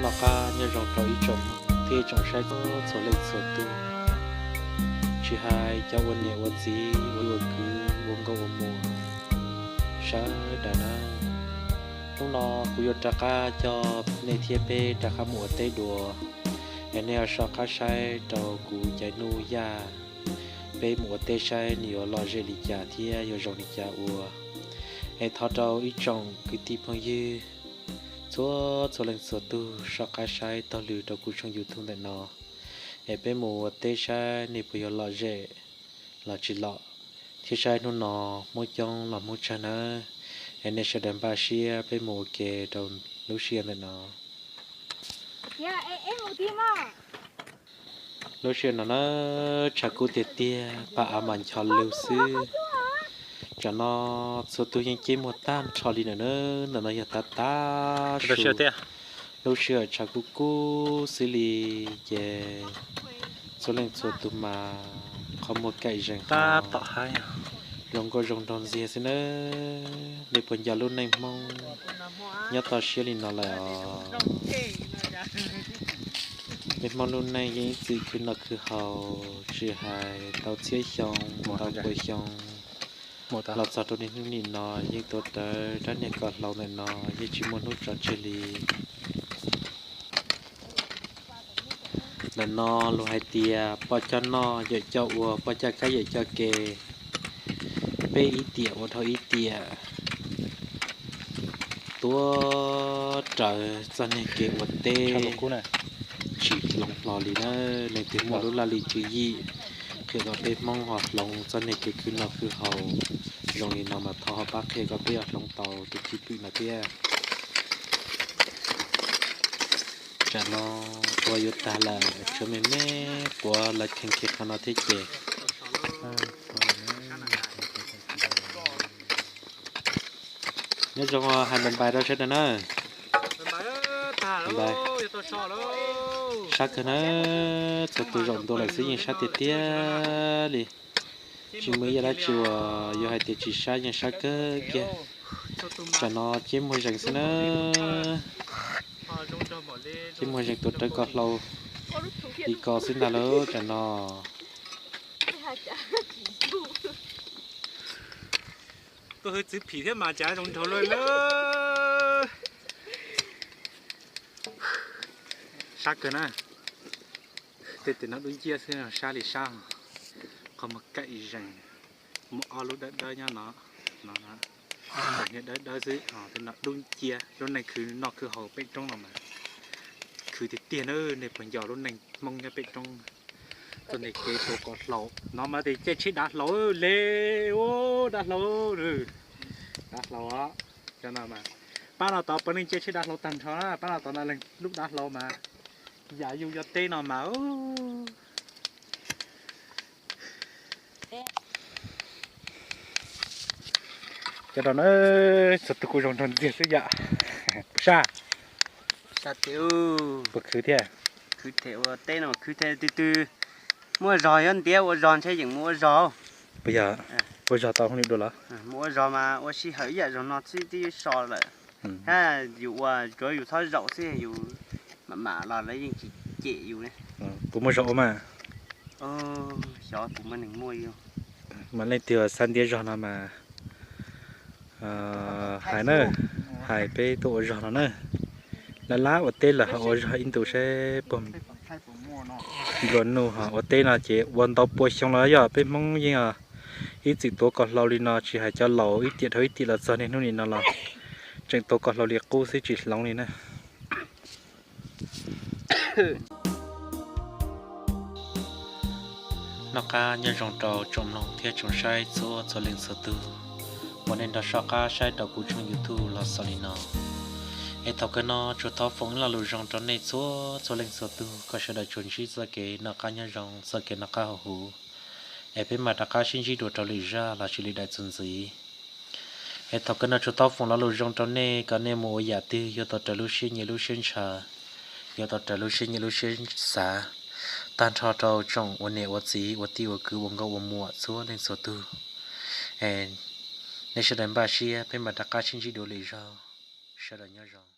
Noj qab nyob zoo rau ib tsoom mloog thiab ib tsoom saib txhua leej txhua tus, tsis hais cov ua niam ua txiv, ua kwv, ua nkauj ua muam, sawv daws na. Hnub no kuv yuav rov qab coj nej thiab peb rov qab mus ua teb dua, es nej ho soj qab saib rau kuv caiv nub yaj, peb mus ua teb saib nws yuav lom zem li cas thiab yuav zoo li cas ua. Es thov rau ib tsoom kwv tij phooj ywg txhua txhua leej txhua tus soj qab saib taug lw rau kuv tshooj YouTube ntawm no, es peb mus ua teb saib nej puas yuav lom zem los tsis lom, thiab saib hnub no Hmoob coob los Hmoob tsawg nawb. Es nej sawv daws npaj siab peb mus ua ke rau lub sij hawm ntawm no. Lub sij hawm no na, tshav kub tiag tiag, paj av mas ncho lug xwb. Tsam no txhua tus yeej ceeb muag tag nrho li na. Ntawm no yog tav tav su, lub sij hawm tshav kub kub xwb li, ces txhua leej txhua tus mas qhov muag kaim zees, zoo nkauj zoo nraug ntxiag xwb nawb. Nej puas nco lub neej Hmoob nyob toj siab li no lawm os? Peb Hmoob lub neej yeej ib txwm khwv noj khwv haus, tsis hais tau txhiab xyoo, tau pua xyoo, los txog rau niaj hnub nim no yeej tuav rawv rab niag ko hlau ntawm no yeej tsis muaj hnub tso tseg li. Ntawm no luag hais tias poj coj noj yawm coj ua, poj coj kab yawm coj ke, peb ib tiam ua dhau ib tiam, tuav rawv txoj niag kev ua teb tsis hloov hlo li na. Leej twg muaj lub laj lim tswv yim qhia kom peb Hmoob ho hloov txoj niag kev khwv noj khwv haus zoo li no mas thov ho pab qhia kom peb ho hloov tau tus cwj pwm no thiab. Tsam no ua yuav tag lawm, tshuav me me quav lawv kheev kiag qhov no thiab ces. Nyob zoo, hais npais npais rau sawv daws na. Sab kawg na, txhua tus zaum ntua lawm xwb yeej sab tiag tiag li. Tsis muaj ib yam dab tsi uas yuav hais tias tsis sab, yeej sab kawg kiag. Tsam no ceeb muag zees xwb na. Ceeb muag zees tuav rawv ko hlau li ko xwb ntag lauj tsam no. Tuaj hwj txwv phim thiab mas cas zoo nraug luaj lawm. Sab kawg na. Tej tes no dub nciab xwb, sab li sab. Qhov muag kaim zees, muaj ob lub dawb dawb nyob no, no, niag dawb dawb xwb, tej no dub nciab. Lub neej khwv noj khwv haus peb roob no mas khwv tiag tiag na. Nej puas nco lub neej Hmoob nyob peb roob? Txoj niag kev tuav ko hlau no mas tes caij tsheb dav hlau le, dav hlau, dav hlau. Cov no mas pab no tod puav leej caij tsheb dav hlau tag nrho na, pab no tod no leej lub dav hlau mas yam yus cov teb no mas. Cov no na, txhua tus kuj zoo nraug ntxiag xwb yom. Sab, puas khwv thiab? Khwv them ua teb no khwv them, twg twg muaj zog nyob ntiav ua zog ntshe yeem mus ua zog. Puas yog? Ua zog tau hauj lwm dua los? Mus ua zog mas ua sij hawm ib yam zog no xwb twb so lawm. Hab yus ua tsuav yus txhob zaum xwb, yus mam mam los lawv yeej tsis cem yus ne. Puas muaj zog ua mas? Xyov puas muaj neeg muaj. Mas leej twg xav ntiav zog no mas hais na, hais peb tuaj ua zog no na. Lab lab ua teb los ho ua zog ib ntus seb puag nplua nuj ho ua teb no ces ua ntau pua xyoo los yog peb Hmoob yeej ib txwm tuav ko hlau li no, tsis hais cov laus ib tiam dhau ib tiam los txog niaj hnub nim no los tseem tuav ko hlau li qub xwb tsis hloov li na. Noj qab nyob zoo rau tsoom mloog thiab tsoom saib txhua txhua leej txhua tug uas nej nrog soj qab saib rau kuv tshooj YouTube los xaus li no. Es thaum kawg no tsuas thov foom ib lo lus zoo rau nej txhua txhua leej txhua tug kom sawv daws tsuas ntsib txoj kev noj qab nyob zoo, txoj kev noj qab haus huv. Es peb mam rov qab sib ntsib dua rau lwm zaj los sis lwm daim txuas ntxiv. Es thaum kawg no tsuas thov foom lo lus zoo rau nej kom nej mus ua yam twg yuav tau raws lub siab nyiam lub siab ntshaw, yuav tau raws lub siab nyiam lub siab xav, tag nrho rau tsoom ua niam ua txiv ua tij ua kwv ua nkauj ua muam txhua leej txhua tug. Nej sawv daws npaj siab peb mam rov qab sib ntsib dua lwm zaug. Sawv daws nyob zoo.